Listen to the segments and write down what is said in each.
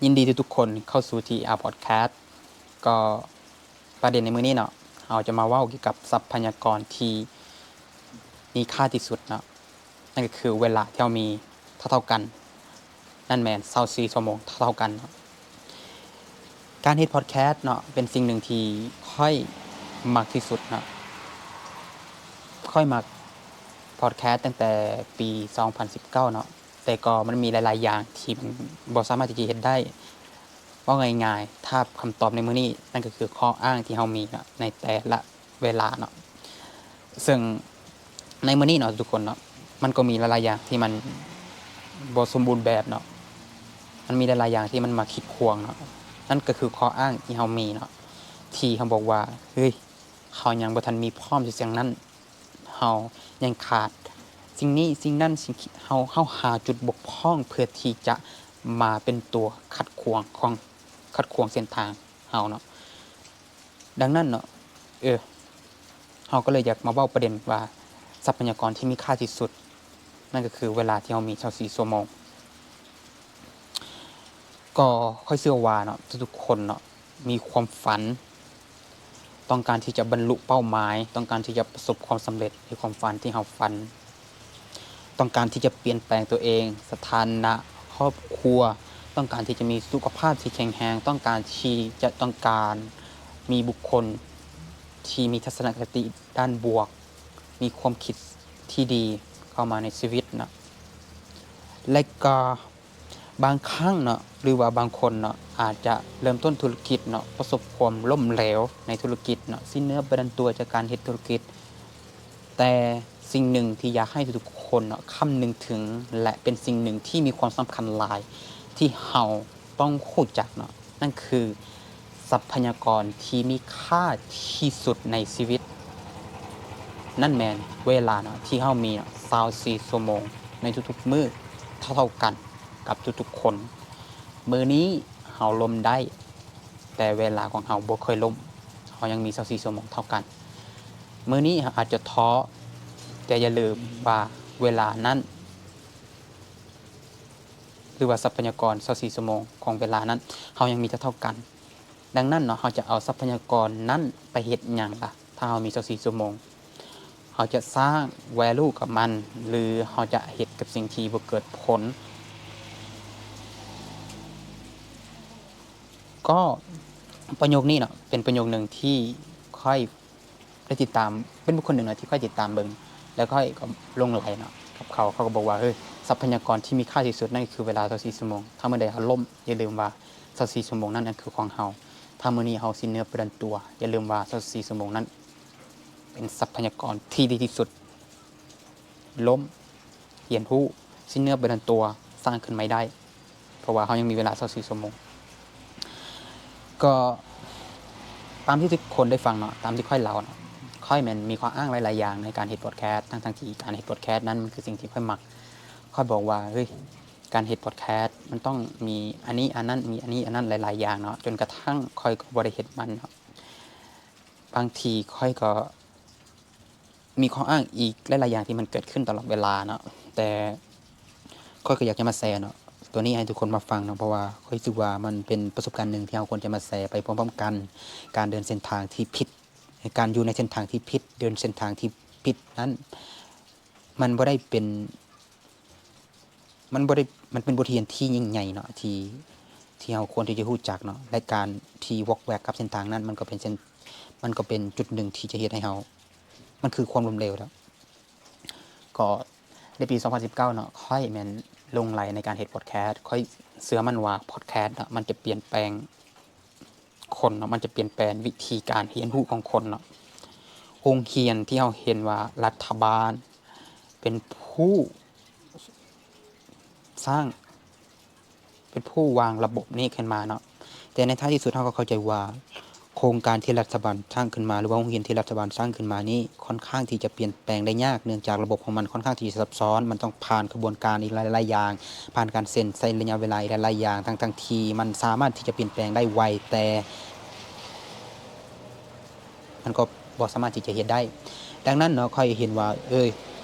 ຍິນດີທຸກໆຄົນເຂົ້າສູ່ ທີອາ Podcast. ກໍປະເດັນໃນມື້ນີ້ເນາະ ເຮົາຈະມາເວົ້າກ່ຽວກັບຊັບພະຍາກອນທີ່ມີຄ່າທີ່ສຸດເນາະ, ນັ້ນກໍຄືເວລາທີ່ເຮົາມີເທົ່າໆກັນ, ນັ້ນແມ່ນຊາວສີ່ຊົ່ວໂມງເທົ່າໆກັນເນາະ. ການເຮັດ Podcast ເນາະ ເປັນສິ່ງໜຶ່ງທີ່ຂ້ອຍມັກທີ່ສຸດເນາະ. ຂ້ອຍມັກ Podcast ຕັ້ງແຕ່ປີສອງພັນສິບເກົ້າເນາະ, ແຕ່ກໍມັນມີຫຼາຍໆຢ່າງທີ່ມັນບໍ່ສາມາດທີ່ຈະເຮັດໄດ້. ເວົ້າງ່າຍໆ ຖ້າຄຳຕອບໃນມື້ນີ້ ນັ້ນກໍຄືຂໍ້ອ້າງທີ່ເຮົາມີເນາະ ໃນແຕ່ລະເວລາເນາະ. ເຊິ່ງໃນມື້ນີ້ເນາະທຸກຄົນເນາະ ມັນກໍມີຫຼາຍໆຢ່າງທີ່ມັນບໍ່ສົມບູນແບບເນາະ, ມັນມີຫຼາຍໆຢ່າງທີ່ມັນມາຂີດຂວາງເນາະ. ນັ້ນກໍຄືຂໍ້ອ້າງທີ່ເຮົາມີເນາະ ທີ່ເຮົາບອກວ່າ ເຮີ້ຍ ເຮົາຍັງບໍ່ທັນມີພ້ອມຊິສ່ຽງນັ້ນ, ເຮົາຍັງຂາດສິ່ງນີ້ສິ່ງນັ້ນ, ສິ່ງທີ່ເຮົາ ເຮົາຫາຈຸດບົກຜ່ອງເພື່ອທີ່ຈະມາເປັນຕົວຂັດຂວາງຂອງ ຂັດຂວາງເສັ້ນທາງເຮົາເນາະ. ດັ່ງນັ້ນເນາະ ເອີ ເຮົາກໍເລີຍຢາກມາເວົ້າປະເດັນວ່າ ຊັບພະຍາກອນທີ່ມີຄ່າທີ່ສຸດ ນັ້ນກໍຄືເວລາທີ່ເຮົາມີຊາວສີ່ຊົ່ວໂມງ. ກໍຂ້ອຍເຊື່ອວ່າເນາະ ທຸກໆຄົນເນາະ ມີຄວາມຝັນ, ຕ້ອງການທີ່ຈະບັນລຸເປົ້າໝາຍ, ຕ້ອງການທີ່ຈະປະສົບຄວາມສຳເລັດໃນຄວາມຝັນທີ່ເຮົາຝັນ, ຕ້ອງການທີ່ຈະປ່ຽນແປງຕົວເອງ, ສະຖານະຄອບຄົວ, ຕ້ອງການທີ່ຈະມີສຸຂະພາບທີ່ແຂງແຮງ, ຕ້ອງການທີ່ຈະ ຕ້ອງການມີບຸກຄົນທີ່ມີທັດສະນະຄະຕິດ້ານບວກ, ມີຄວາມຄິດທີ່ດີເຂົ້າມາໃນຊີວິດເນາະ. ແລະກໍ ບາງຄັ້ງເນາະ ຫຼືວ່າບາງຄົນເນາະ ອາດຈະເລີ່ມຕົ້ນທຸລະກິດເນາະ ປະສົບຄວາມລົ້ມເຫຼວໃນທຸລະກິດເນາະ, ສິ້ນເນື້ອປະດານຕົວຈາກການເຮັດທຸລະກິດ. ແຕ່ສິ່ງໜຶ່ງທີ່ຢາກໃຫ້ທຸກໆຄົນເນາະ ຄຳນຶງເຖິງ ແລະ ເປັນສິ່ງໜຶ່ງທີ່ມີຄວາມສຳຄັນຫຼາຍ ທີ່ເຮົາຕ້ອງຮູ້ຈັກເນາະ, ນັ້ນຄື ຊັບພະຍາກອນທີ່ມີຄ່າທີ່ສຸດໃນຊີວິດ ນັ້ນແມ່ນເວລາເນາະ ທີ່ເຮົາມີເນາະ ຊາວສີ່ຊົ່ວໂມງໃນທຸກໆມື້ ເທົ່າໆກັນກັບທຸກໆຄົນ. ມື້ນີ້ເຮົາລົ້ມໄດ້, ແຕ່ເວລາຂອງເຮົາບໍ່ເຄີຍລົ້ມ, ເຮົາຍັງມີຊາວສີ່ຊົ່ວໂມງເທົ່າກັນ. ມື້ນີ້ເຮົາອາດຈະທໍ້, ແຕ່ຢ່າລືມວ່າເວລານັ້ນ ຫຼືວ່າຊັບພະຍາກອນຊາວສີ່ຊົ່ວໂມງຂອງເວລານັ້ນ ເຮົາຍັງມີເທົ່າໆກັນ. ດັ່ງນັ້ນເນາະ ເຮົາຈະເອົາຊັບພະຍາກອນນັ້ນໄປເຮັດຫຍັງລະ? ຖ້າເຮົາມີຊາວສີ່ຊົ່ວໂມງ ເຮົາຈະສ້າງ value ກັບມັນ ຫຼືເຮົາຈະເຮັດກັບສິ່ງທີ່ບໍ່ເກີດຜົນ? ກໍປະໂຫຍກນີ້ເນາະ ເປັນປະໂຫຍກໜຶ່ງທີ່ຂ້ອຍ ໄດ້ຕິດຕາມ ເປັນບຸກຄົນໜຶ່ງເນາະທີ່ຂ້ອຍຕິດຕາມເບິ່ງ ແລ້ວຂ້ອຍກໍຫຼົງໄຫຼເນາະກັບເຂົາ. ເຂົາກໍບອກວ່າ ເຮີ້ຍ ຊັບພະຍາກອນທີ່ມີຄ່າທີ່ສຸດນັ້ນຄືເວລາຊາວສີ່ຊົ່ວໂມງ. ຖ້າມື້ໃດເຮົາລົ້ມ ຢ່າລືມວ່າຊາວສີ່ຊົ່ວໂມງນັ້ນ ນັ້ນຄືຂອງເຮົາ. ຖ້າມື້ນີ້ເຮົາສິ້ນເນື້ອປະດານຕົວ ຢ່າລືມວ່າຊາວສີ່ຊົ່ວໂມງນັ້ນເປັນຊັບພະຍາກອນທີ່ດີທີ່ສຸດ. ລົ້ມ, ຮຽນຮູ້, ສິ້ນເນື້ອປະດານຕົວ, ສ້າງຂຶ້ນໃໝ່ໄດ້. ເພາະວ່າເຮົາຍັງມີເວລາຊາວສີ່ຊົ່ວໂມງ. ກໍຕາມທີ່ທຸກຄົນໄດ້ຟັງເນາະ, ຕາມທີ່ຂ້ອຍເລົ່າເນາະ, ຂ້ອຍແມ່ນມີຂໍ້ອ້າງຫຼາຍໆຢ່າງໃນການເຮັດ podcast ທັງໆທີ່ການເຮັດ podcast ນັ້ນມັນຄືສິ່ງທີ່ຂ້ອຍມັກ. ຂ້ອຍບອກວ່າ ເຮີ້ຍ ການເຮັດ podcast ມັນຕ້ອງມີອັນນີ້ອັນນັ້ນ ມີອັນນີ້ອັນນັ້ນ ຫຼາຍໆຢ່າງເນາະ, ຈົນກະທັ່ງຂ້ອຍກໍບໍ່ໄດ້ເຮັດມັນເນາະ. ບາງທີຂ້ອຍກໍ ມີຂໍ້ອ້າງອີກຫຼາຍໆຢ່າງທີ່ມັນເກີດຂຶ້ນຕະຫຼອດເວລາເນາະ, ແຕ່ຂ້ອຍກໍຢາກຈະມາແຊເນາະ ຕົວນີ້ໃຫ້ທຸກຄົນມາຟັງເນາະ, ເພາະວ່າຂ້ອຍຮູ້ສຶກວ່າມັນເປັນປະສົບການໜຶ່ງທີ່ເຮົາຄວນຈະມາແຊໄປພ້ອມໆກັນ. ການເດີນເສັ້ນທາງທີ່ຜິດ, ການຢູ່ໃນເສັ້ນທາງທີ່ຜິດ, ເດີນເສັ້ນທາງທີ່ຜິດນັ້ນ ມັນບໍ່ໄດ້ເປັນ ມັນບໍ່ໄດ້ ມັນເປັນບົດຮຽນທີ່ຍິ່ງໃຫຍ່ເນາະ ທີ່ ທີ່ເຮົາຄວນທີ່ຈະຮູ້ຈັກເນາະ ແລະ ການທີ່ວອກແວກກັບເສັ້ນທາງນັ້ນ ມັນກໍເປັນເສັ້ນ ມັນກໍເປັນຈຸດໜຶ່ງທີ່ຈະເຮັດໃຫ້ເຮົາ ມັນຄືຄວາມລົ້ມເຫຼວແລ້ວ. ກໍໃນປີສອງພັນສິບເກົ້າເນາະ ຂ້ອຍແມ່ນຫຼົງໄຫຼໃນການເຮັດ podcast. ຂ້ອຍເຊື່ອໝັ້ນວ່າ podcast ເນາະ ມັນຈະປ່ຽນແປງ ຄົນເນາະ, ມັນຈະປ່ຽນແປງວິທີການຮຽນຮູ້ຂອງຄົນເນາະ. ໂຮງຮຽນທີ່ເຮົາເຫັນວ່າລັດຖະບານເປັນຜູ້ສ້າງ, ເປັນຜູ້ວາງລະບົບນີ້ຂຶ້ນມາເນາະ, ແຕ່ໃນທ້າຍທີ່ສຸດເຮົາກໍເຂົ້າໃຈວ່າ ໂຄງການທີ່ລັດຖະບານສ້າງຂຶ້ນມາ ຫຼືວ່າໂຮງຮຽນທີ່ລັດຖະບານສ້າງຂຶ້ນມານີ້ ຂ້ອນຂ້າງທີ່ຈະປ່ຽນແປງໄດ້ຍາກ, ເນື່ອງຈາກລະບົບຂອງມັນຂ້ອນຂ້າງທີ່ຈະຊັບຊ້ອນ, ມັນຕ້ອງຜ່ານຂະບວນການອີກຫຼາຍໆຢ່າງ, ຜ່ານການເຊັນໃຊ້ໄລຍະເວລາອີກຫຼາຍໆຢ່າງ, ທັງໆທີ່ມັນສາມາດທີ່ຈະປ່ຽນແປງໄດ້ໄວ, ແຕ່ມັນກໍບໍ່ສາມາດທີ່ຈະເຮັດໄດ້. ດັ່ງນັ້ນເນາະ, ຂ້ອຍເຫັນວ່າ ເອີຍ,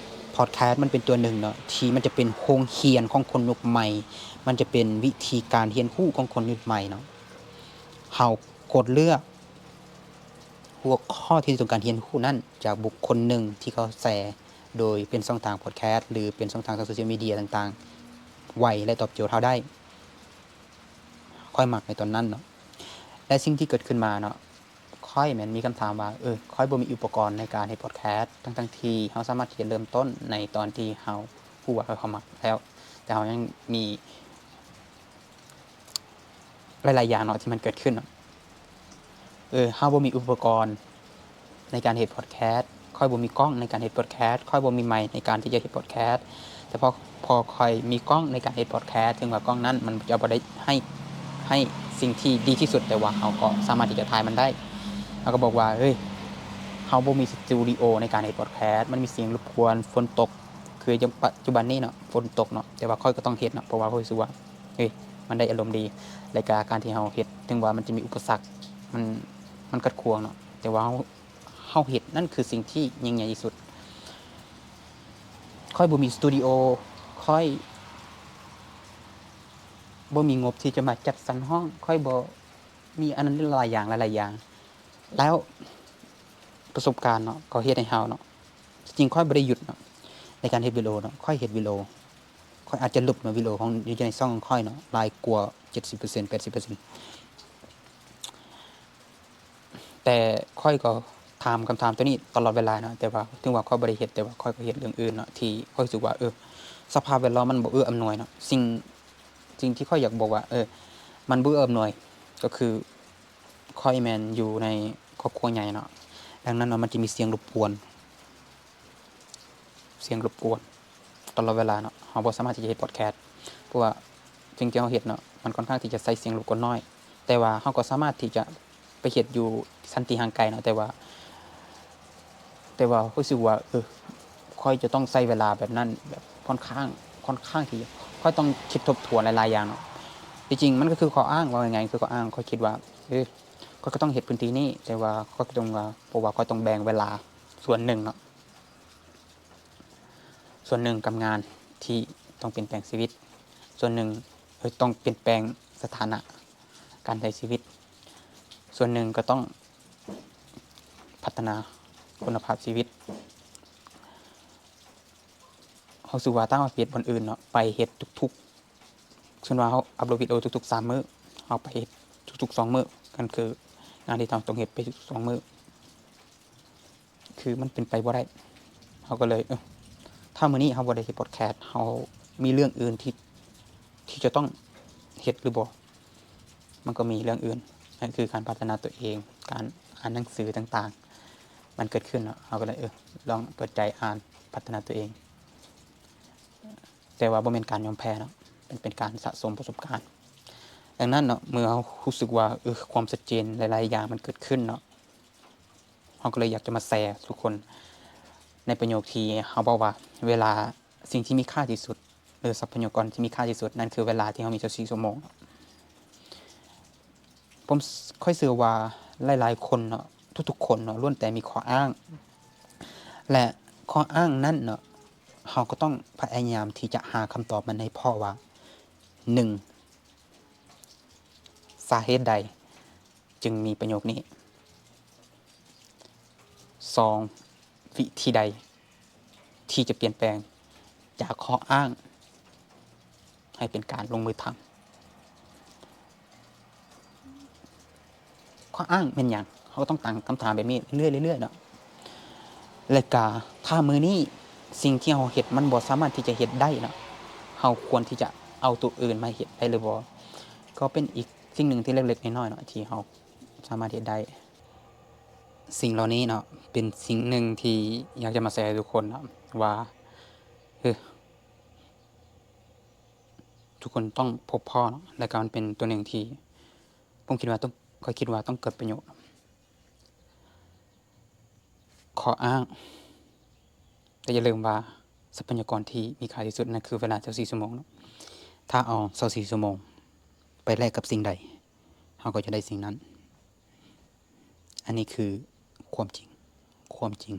ພອດແຄສມັນເປັນຕົວໜຶ່ງເນາະ ທີ່ມັນຈະເປັນໂຮງຮຽນຂອງຄົນຍຸກໃໝ່, ມັນຈະເປັນວິທີການຮຽນຮູ້ຂອງຄົນຍຸກໃໝ່ເນາະ. ເຮົາກົດເລືອກຫົວຂໍ້ທີ່ຕ້ອງການຮຽນຮູ້ນັ້ນຈາກບຸກຄົນໜຶ່ງທີ່ເຂົາແຊໂດຍເປັນຊ່ອງທາງພອດແຄສ ຫຼື ເປັນຊ່ອງທາງທາງໂຊຊຽວມີເດຍຕ່າງໆ ໄວ ແລະ ຕອບໂຈດເຮົາໄດ້. ຂ້ອຍມັກໃນຕອນນັ້ນເນາະ ແລະ ສິ່ງທີ່ເກີດຂຶ້ນມາເນາະ ຂ້ອຍແມ່ນມີຄຳຖາມວ່າ ເອີ ຂ້ອຍບໍ່ມີອຸປະກອນໃນການເຮັດພອດແຄສ ທັງໆທີ່ເຮົາສາມາດທີ່ຈະເລີ່ມຕົ້ນໃນຕອນທີ່ເຮົາຮູ້ວ່າເຮົາມັກແລ້ວ ແຕ່ເຮົາຍັງມີຫຼາຍໆຢ່າງເນາະທີ່ມັນເກີດຂຶ້ນເນາະ. ເອີ ເຮົາບໍ່ມີອຸປະກອນໃນການເຮັດພອດແຄສ, ຂ້ອຍບໍ່ມີກ້ອງໃນການເຮັດພອດແຄສ, ຂ້ອຍບໍ່ມີໄມໃນການທີ່ຈະເຮັດພອດແຄສ. ແຕ່ພໍ ພໍຂ້ອຍມີກ້ອງໃນການເຮັດພອດແຄສ, ເຖິງວ່າກ້ອງນັ້ນມັນຈະບໍ່ໄດ້ໃຫ້ ໃຫ້ສິ່ງທີ່ດີທີ່ສຸດ, ແຕ່ວ່າເຮົາກໍສາມາດທີ່ຈະຖ່າຍມັນໄດ້. ເຮົາກໍບອກວ່າ ເຮີ້ຍ ເຮົາບໍ່ມີສະຕູດິໂອໃນການເຮັດພອດແຄສ, ມັນມີສຽງລົບກວນ, ຝົນຕົກ, ຄືປັດຈຸບັນນີ້ເນາະ ຝົນຕົກເນາະ, ແຕ່ວ່າຂ້ອຍກໍຕ້ອງເຮັດເນາະ, ເພາະວ່າຂ້ອຍຮູ້ສຶກວ່າ ເຮີ້ຍ ມັນໄດ້ອາລົມດີ. ແລະກະການທີ່ເຮົາເຮັດ ເຖິງວ່າມັນຈະມີອຸປະສັກ, ມັນ ມັນຂັດຂວາງເນາະ, ແຕ່ວ່າເຮົາ ເຮົາເຮັດ ນັ້ນຄືສິ່ງທີ່ຍິ່ງໃຫຍ່ທີ່ສຸດ. ຂ້ອຍບໍ່ມີສະຕູດິໂອ, ຂ້ອຍບໍ່ມີງົບທີ່ຈະມາຈັດສັນຫ້ອງ, ຂ້ອຍບໍ່ມີອັນນັ້ນ ຫຼາຍໆຢ່າງ ຫຼາຍໆຢ່າງ. ແລ້ວປະສົບການເນາະ ກໍເຮັດໃຫ້ເຮົາເນາະ, ທີ່ຈິງຂ້ອຍບໍ່ໄດ້ຢຸດເນາະ ໃນການເຮັດວິດີໂອເນາະ, ຂ້ອຍເຮັດວິດີໂອ ຂ້ອຍອາດຈະລົບເນາະ ວິດີໂອຂອງ ຢູ່ໃນຊ່ອງຂອງຂ້ອຍເນາະ ຫຼາຍກວ່າເຈັດສິບເປີເຊັນ ແປດສິບເປີເຊັນ. ແຕ່ຂ້ອຍກໍຖາມຄຳຖາມໂຕນີ້ຕະຫຼອດເວລາເນາະ, ແຕ່ວ່າເຖິງວ່າຂ້ອຍບໍ່ໄດ້ເຮັດ ແຕ່ວ່າຂ້ອຍກໍເຮັດເລື່ອງອື່ນເນາະ ທີ່ຂ້ອຍຮູ້ສຶກວ່າ ເອີ ສະພາບແວດລ້ອມມັນບໍ່ເອື້ອອຳນວຍເນາະ. ສິ່ງ ສິ່ງທີ່ຂ້ອຍຢາກບອກວ່າ ເອີ ມັນບໍ່ເອື້ອອຳນວຍ ກໍຄືຂ້ອຍແມ່ນຢູ່ໃນຄອບຄົວໃຫຍ່ເນາະ, ດັ່ງນັ້ນເນາະ ມັນຈະມີສຽງລົບກວນ ສຽງລົບກວນຕະຫຼອດເວລາເນາະ. ເຮົາບໍ່ສາມາດທີ່ຈະເຮັດພອດແຄສ ເພາະວ່າສິ່ງທີ່ເຮົາເຮັດເນາະ ມັນຂ້ອນຂ້າງທີ່ຈະໃຊ້ສຽງລົບກວນໜ້ອຍ, ແຕ່ວ່າເຮົາກໍສາມາດທີ່ຈະໄປເຮັດຢູ່ສັນຕິຫ່າງໄກເນາະ, ແຕ່ວ່າ ແຕ່ວ່າຮູ້ສຶກວ່າ ເອີ ຂ້ອຍຈະຕ້ອງໃຊ້ເວລາແບບນັ້ນ ແບບຂ້ອນຂ້າງ ຂ້ອນຂ້າງທີ່ ຂ້ອຍຕ້ອງຄິດທົບທວນຫຼາຍໆຢ່າງເນາະ. ທີ່ຈິງມັນກໍຄືຂໍ້ອ້າງ, ເວົ້າງ່າຍໆຄືຂໍ້ອ້າງ. ຂ້ອຍຄິດວ່າ ເອີ ຂ້ອຍກໍຕ້ອງເຮັດພື້ນທີ່ນີ້, ແຕ່ວ່າຂ້ອຍກໍຕ້ອງວ່າ ເພາະວ່າຂ້ອຍຕ້ອງແບ່ງເວລາສ່ວນໜຶ່ງເນາະ ສ່ວນໜຶ່ງກັບງານທີ່ຕ້ອງປ່ຽນແປງຊີວິດ, ສ່ວນໜຶ່ງ ເອີ ຕ້ອງປ່ຽນແປງສະຖານະການໃຊ້ຊີວິດ, ສ່ວນໜຶ່ງກໍຕ້ອງພັດທະນາຄຸນນະພາບຊີວິດ. ເຮົາຮູ້ສຶກວ່າ ຖ້າເຮົາເຮັດບ່ອນອື່ນເນາະ ໄປເຮັດທຸກໆ ເຊັ່ນວ່າ ເຮົາອັບໂຫຼດວິດີໂອທຸກໆສາມມື້, ເຮົາໄປເຮັດທຸກໆສອງມື້, ນັ້ນຄືງານທີ່ເຮົາຕ້ອງເຮັດໄປທຸກໆສອງມື້ ຄືມັນເປັນໄປບໍ່ໄດ້. ເຮົາກໍເລີຍ ເອີ ຖ້າມື້ນີ້ເຮົາບໍ່ໄດ້ເຮັດພອດແຄສ, ເຮົາມີເລື່ອງອື່ນທີ່ ທີ່ຈະຕ້ອງເຮັດຫຼືບໍ່? ມັນກໍມີເລື່ອງອື່ນ, ນັ້ນຄືການພັດທະນາຕົວເອງ, ການອ່ານໜັງສືຕ່າງໆ ມັນເກີດຂຶ້ນເນາະ. ເຮົາກໍເລີຍ ເອີ ລອງເປີດໃຈອ່ານ, ພັດທະນາຕົວເອງ. ແຕ່ວ່າບໍ່ແມ່ນການຍອມແພ້ເນາະ, ມັນເປັນການສະສົມປະສົບການ. ດັ່ງນັ້ນເນາະ, ເມື່ອເຮົາຮູ້ສຶກວ່າ ເອີ ຄວາມຊັດເຈນຫຼາຍໆຢ່າງມັນເກີດຂຶ້ນເນາະ, ເຮົາກໍເລີຍຢາກຈະມາແຊທຸກຄົນ ໃນປະໂຫຍກທີ່ເຮົາເວົ້າວ່າ ເວລາ ສິ່ງທີ່ມີຄ່າທີ່ສຸດ ຫຼື ຊັບພະຍາກອນທີ່ມີຄ່າທີ່ສຸດ ນັ້ນຄືເວລາທີ່ເຮົາມີຊາວສີ່ຊົ່ວໂມງ. ຜົມ ຂ້ອຍເຊື່ອວ່າຫຼາຍໆຄົນເນາະ, ທຸກໆຄົນເນາະ ລ້ວນແຕ່ມີຂໍ້ອ້າງ ແລະ ຂໍ້ອ້າງນັ້ນເນາະ ເຮົາກໍຕ້ອງພະຍາຍາມທີ່ຈະຫາຄຳຕອບມັນໃຫ້ພໍ້ວ່າ ໜຶ່ງ ສາເຫດໃດຈຶ່ງມີປະໂຫຍກນີ້? ສອງ ວິທີໃດ ທີ່ຈະປ່ຽນແປງຈາກຂໍ້ອ້າງໃຫ້ເປັນການລົງມືທຳ. ຂໍ້ອ້າງແມ່ນຫຍັງ? ເຮົາກໍຕ້ອງຕັ້ງຄຳຖາມແບບນີ້ເລື້ອຍໆເນາະ. ແລະກະຖ້າມື້ນີ້ສິ່ງທີ່ເຮົາເຮັດມັນບໍ່ສາມາດທີ່ຈະເຮັດໄດ້ເນາະ, ເຮົາຄວນທີ່ຈະເອົາໂຕອື່ນມາເຮັດໄດ້ຫຼືບໍ່? ກໍເປັນອີກສິ່ງໜຶ່ງທີ່ເລັກໆນ້ອຍໆເນາະ ທີ່ເຮົາສາມາດເຮັດໄດ້. ສິ່ງເຫຼົ່ານີ້ເນາະ ເປັນສິ່ງໜຶ່ງທີ່ຢາກຈະມາແຊໃຫ້ທຸກຄົນເນາະ ວ່າ ເອີ ທຸກຄົນຕ້ອງພົບພໍ້ເນາະ ແລະກະມັນເປັນຕົວໜຶ່ງທີ່ ຜົມຄິດວ່າຕ້ອງ ຂ້ອຍຄິດວ່າຕ້ອງເກີດປະໂຫຍດ. ຂໍ້ອ້າງ, ແຕ່ຢ່າລືມວ່າຊັບພະຍາກອນທີ່ມີຄ່າທີ່ສຸດນັ້ນຄືເວລາຊາວສີ່ຊົ່ວໂມງເນາະ. ຖ້າເອົາຊາວສີ່ຊົ່ວໂມງໄປແລກກັບສິ່ງໃດ, ເຮົາກໍຈະໄດ້ສິ່ງນັ້ນ. ອັນນີ້ຄືຄວາມຈິງ, ຄວາມຈິງ.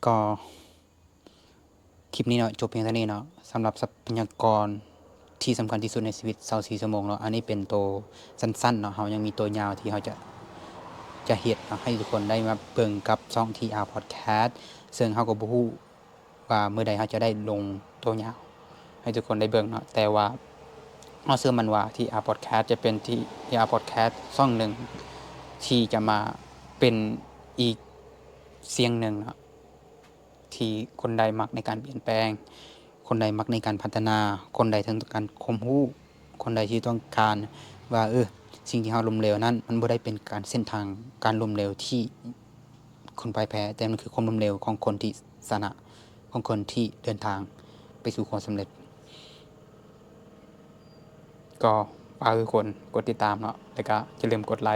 ກໍ ຄລິບນີ້ເນາະ ຈົບພຽງເທົ່ານີ້ເນາະ ສຳລັບຊັບພະຍາກອນທີ່ສຳຄັນທີ່ສຸດໃນຊີວິດ ຊາວສີ່ຊົ່ວໂມງເນາະ. ອັນນີ້ເປັນໂຕສັ້ນໆເນາະ ເຮົາຍັງມີໂຕຍາວທີ່ເຮົາຈະ ຈະເຮັດເນາະ ໃຫ້ທຸກຄົນໄດ້ມາເບິ່ງກັບຊ່ອງ ທີອາ Podcast ເຊິ່ງເຮົາກໍບໍ່ຮູ້ວ່າມື້ໃດເຮົາຈະໄດ້ລົງໂຕຍາວໃຫ້ທຸກຄົນໄດ້ເບິ່ງເນາະ. ແຕ່ວ່າເຮົາເຊື່ອໝັ້ນວ່າ ທີອາ Podcast ຈະເປັນ ທີອາ Podcast ຊ່ອງໜຶ່ງທີ່ຈະມາເປັນອີກສຽງໜຶ່ງເນາະ ທີ່ຄົນໃດມັກໃນການປ່ຽນແປງ, ຄົນໃດມັກໃນການພັດທະນາ, ຄົນໃດທີ່ຕ້ອງການຄວາມຮູ້, ຄົນໃດທີ່ຕ້ອງການວ່າ ເອີ ສິ່ງທີ່ເຮົາລົ້ມເຫຼວນັ້ນ ມັນບໍ່ໄດ້ເປັນການ ເສັ້ນທາງການລົ້ມເຫຼວທີ່ຄົນພ່າຍແພ້, ແຕ່ມັນຄືຄວາມລົ້ມເຫຼວຂອງຄົນທີ່ຊະນະ, ຂອງຄົນທີ່ເດີນທາງໄປສູ່ຄວາມສຳເລັດ. ກໍຝາກໃຫ້ທຸກຄົນກົດຕິດຕາມເນາະ ແລ້ວກໍຢ່າລືມກົດໄລ